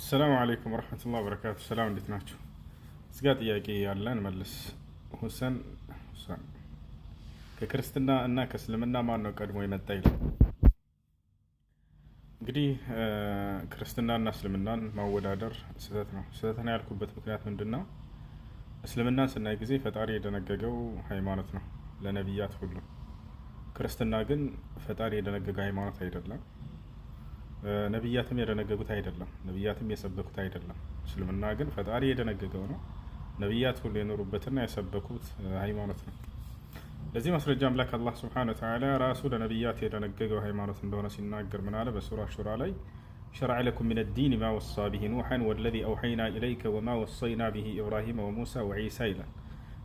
السلام عليكم ورحمة الله وبركاته። ሰላም፣ እንዴት ናችሁ? እዚጋ ጥያቄ ያለን መልስ። ሁሰን ሁሰን ከክርስትና እና ከእስልምና ማን ነው ቀድሞ የመጣ ይላል። እንግዲህ ክርስትናና እስልምናን ማወዳደር ስህተት ነው። ስህተት ነው ያልኩበት ምክንያት ምንድን ነው? እስልምናን ስናይ ጊዜ ፈጣሪ የደነገገው ሃይማኖት ነው ለነቢያት ሁሉ። ክርስትና ግን ፈጣሪ የደነገገው ሃይማኖት አይደለም። ነቢያትም የደነገጉት አይደለም። ነቢያትም የሰበኩት አይደለም። እስልምና ግን ፈጣሪ የደነገገው ነው። ነቢያት ሁሉ የኖሩበትና የሰበኩት ሃይማኖት ነው። ለዚህ ማስረጃ አምላክ አላህ سبحانه وتعالى ራሱ ለነቢያት የደነገገው ሃይማኖት እንደሆነ ሲናገር ምን አለ? በሱራ ሹራ ላይ شرع لكم من الدين ما وصى به نوحا والذي أوحينا إليك وما وصينا به إبراهيم وموسى وعيسى ይላል።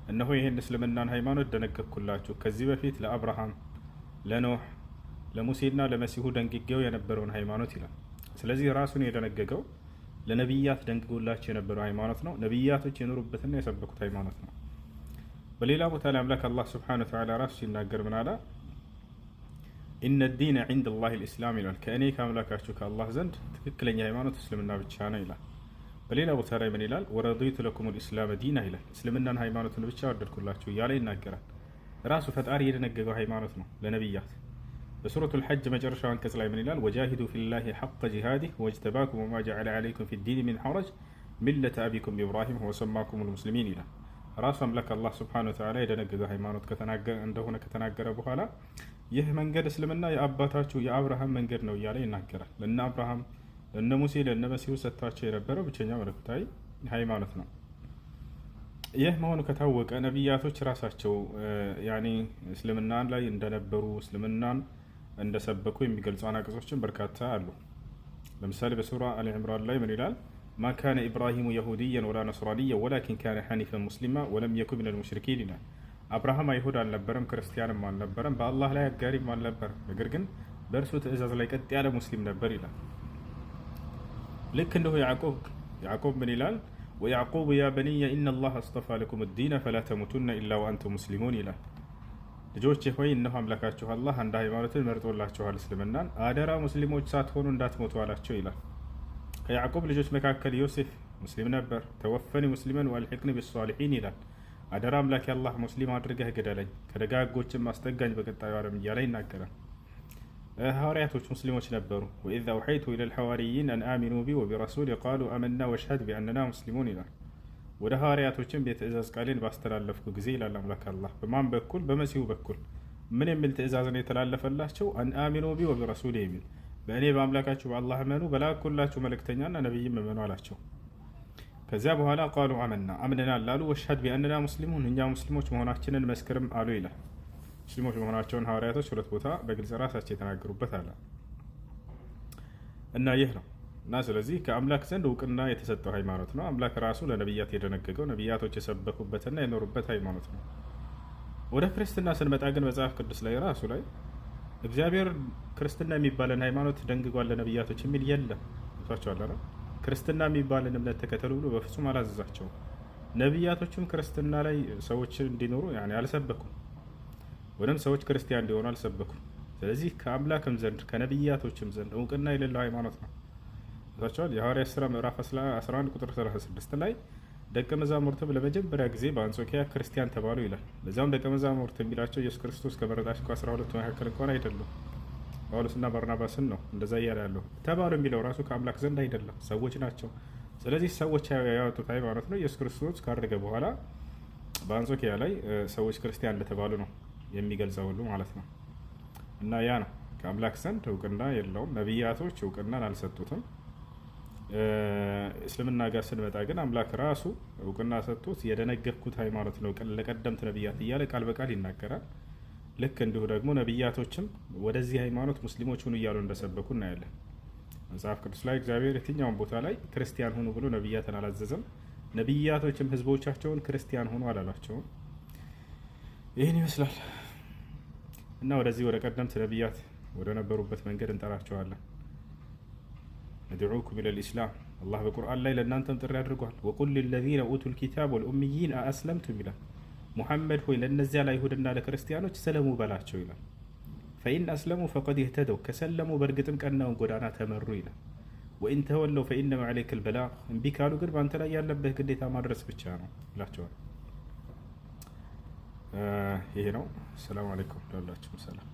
እነሆ ይህን እስልምናን ሃይማኖት ደነገግኩላችሁ ከዚህ በፊት ለአብርሃም፣ ለኖህ፣ ለሙሴና ለመሲሁ ደንግጌው የነበረውን ሃይማኖት ይላል። ስለዚህ ራሱን የደነገገው ለነቢያት ደንግጎላቸው የነበረው ሃይማኖት ነው። ነቢያቶች የኖሩበትና የሰበኩት ሃይማኖት ነው። በሌላ ቦታ ላይ አምላክ አላህ سبحانه وتعالى ራሱ ሲናገር ምን አለ? إن الدين عند الله الإسلام ይላል። ከእኔ ከአምላካችሁ ከአላህ ዘንድ ትክክለኛ ሃይማኖት እስልምና ብቻ ነው ይላል። በሌላ ቦታ ላይ ምን ይላል? ورضيت لكم الإسلام دينا ይላል። እስልምናን ሃይማኖትን ብቻ ወደድኩላችሁ እያለ ይናገራል። ራሱ ፈጣሪ የደነገገው ሃይማኖት ነው ለነቢያት። በሱረቱል ሐጅ መጨረሻው አንቀጽ ላይ ምን ይላል? وجاهدوا في الله حق جهاده هو اجتباكم وما جعل عليكم في الدين من حرج ملة أبيكم إبراهيم هو سماكم المسلمين ይላል። ራሱ አምላክ አላህ سبحانه وتعالى የደነገገው ሃይማኖት እንደሆነ ከተናገረ በኋላ ይህ መንገድ እስልምና የአባታችሁ የአብርሃም መንገድ ነው እያለ ይናገራል። ለነ አብርሃም፣ ለነ ሙሴ፣ ለነ መሲሁ ሰጥቷቸው የነበረው ብቸኛ መለኮታዊ ሃይማኖት ነው። ይህ መሆኑ ከታወቀ ነቢያቶች ራሳቸው ያኔ እስልምናን ላይ እንደነበሩ፣ እስልምናን እንደሰበኩ የሚገልጹ አናቅጾችን በርካታ አሉ። ለምሳሌ በሱራ አሊ ዕምራን ላይ ምን ይላል? ما كان إبراهيم يهوديا ولا نصرانيا ولكن كان حنيفا مسلما ولم يك من المشركين ይላል። አብርሃም አይሁድ አልነበረም፣ ክርስቲያንም አልነበረም፣ በአላህ ላይ አጋሪም አልነበረም። ነገር ግን በእርሱ ትእዛዝ ላይ ቀጥ ያለ ሙስሊም ነበር ይላል። ልክ እንዲሁ ያዕቆብ ምን ይላል? ويعقوب يا بني إن الله اصطفى لكم الدين فلا تموتن إلا وأنتم مسلمون ይላል። ልጆቼ ሆይ፣ እነሆ አምላካችሁ አላህ አንድ ሃይማኖትን መርጦላችኋል እስልምናን፣ አደራ ሙስሊሞች ሳትሆኑ እንዳትሞቱ አላቸው ይላል። ከያዕቆብ ልጆች መካከል ዮሴፍ ሙስሊም ነበር። توفني مسلما وألحقني بالصالحين ይላል። አደራ አምላኬ አላህ ሙስሊም አድርገህ ግደለኝ፣ ከደጋጎችም አስጠጋኝ በቀጣዩ ዓለም እያለ ይናገራል። ሐዋርያቶች ሙስሊሞች ነበሩ። وإذ أوحيت إلى الحواريين أن آمنوا بي وبرسولي قالوا آمنا واشهد بأننا مسلمون ይላል። ወደ ሐዋርያቶችም የትእዛዝ ቃሌን ባስተላለፍኩ ጊዜ ይላል አምላክ አላህ። በማን በኩል? በመሲሁ በኩል። ምን የሚል ትእዛዝ ነው የተላለፈላቸው? أن آمنوا بي وبرسولي የሚል፣ በእኔ በአምላካችሁ በአላህ እመኑ፣ በላኩላችሁ መልእክተኛና ነቢይም እመኑ አላቸው። ከዚያ በኋላ قالوا آمنا አምነናል አሉ። واشهد بأننا مسلمون እኛ ሙስሊሞች መሆናችንን መስክርም አሉ ይላል። ሙስሊሞች መሆናቸውን ሐዋርያቶች ሁለት ቦታ በግልጽ ራሳቸው የተናገሩበት አለ እና ይህ ነው። እና ስለዚህ ከአምላክ ዘንድ እውቅና የተሰጠው ሃይማኖት ነው። አምላክ ራሱ ለነቢያት የደነገገው፣ ነቢያቶች የሰበኩበትና የኖሩበት ሃይማኖት ነው። ወደ ክርስትና ስንመጣ ግን መጽሐፍ ቅዱስ ላይ ራሱ ላይ እግዚአብሔር ክርስትና የሚባለን ሃይማኖት ደንግጓል ለነቢያቶች የሚል የለም። ቷቸዋል። ክርስትና የሚባልን እምነት ተከተሉ ብሎ በፍጹም አላዘዛቸውም። ነቢያቶችም ክርስትና ላይ ሰዎችን እንዲኖሩ አልሰበኩም፣ ወይም ሰዎች ክርስቲያን እንዲሆኑ አልሰበኩም። ስለዚህ ከአምላክም ዘንድ ከነቢያቶችም ዘንድ እውቅና የሌለው ሃይማኖት ነው። ቷቸዋል። የሐዋርያት ሥራ ምዕራፍ 11 ቁጥር 36 ላይ ደቀ መዛሙርትም ለመጀመሪያ ጊዜ በአንጾኪያ ክርስቲያን ተባሉ ይላል። በዚያም ደቀ መዛሙርት የሚላቸው ኢየሱስ ክርስቶስ ከመረጣቸው ከ12ቱ መካከል እንኳን አይደሉም። ጳውሎስና በርናባስን ነው እንደዛ እያለ ያለው። ተባሉ የሚለው ራሱ ከአምላክ ዘንድ አይደለም፣ ሰዎች ናቸው። ስለዚህ ሰዎች ያወጡት ሃይማኖት ነው። ኢየሱስ ክርስቶስ ካረገ በኋላ በአንጾኪያ ላይ ሰዎች ክርስቲያን እንደተባሉ ነው የሚገልጸው ሁሉ ማለት ነው። እና ያ ነው፣ ከአምላክ ዘንድ እውቅና የለውም። ነቢያቶች እውቅናን አልሰጡትም። እስልምና ጋር ስንመጣ ግን አምላክ ራሱ እውቅና ሰጥቶት የደነገግኩት ሃይማኖት ነው ለቀደምት ነቢያት እያለ ቃል በቃል ይናገራል። ልክ እንዲሁ ደግሞ ነቢያቶችም ወደዚህ ሃይማኖት ሙስሊሞች ሁኑ እያሉ እንደሰበኩ እናያለን። መጽሐፍ ቅዱስ ላይ እግዚአብሔር የትኛውን ቦታ ላይ ክርስቲያን ሁኑ ብሎ ነቢያትን አላዘዘም። ነቢያቶችም ህዝቦቻቸውን ክርስቲያን ሁኑ አላሏቸውም። ይህን ይመስላል እና ወደዚህ ወደ ቀደምት ነቢያት ወደ ነበሩበት መንገድ እንጠራቸዋለን። ندعوكم إلى الإسلام። አላህ በቁርአን ላይ ለእናንተም ጥሪ አድርጓል። وقل للذين أوتوا الكتاب والأميين أأسلمتم ይላል። ሙሐመድ ሆይ ለእነዚያ ለአይሁድና ለክርስቲያኖች ሰለሙ በላቸው ይላል። فإن أسلموا فقد اهتدوا ከሰለሙ በእርግጥም ቀናውን ጎዳና ተመሩ ይላል። وإن تولوا فإنما عليك البلاغ፣ እምቢ ካሉ ግን በአንተ ላይ ያለብህ ግዴታ ማድረስ ብቻ ነው ይላቸዋል። ይሄ ነው። ሰላም አለይኩም ላላችሁም ሰላም።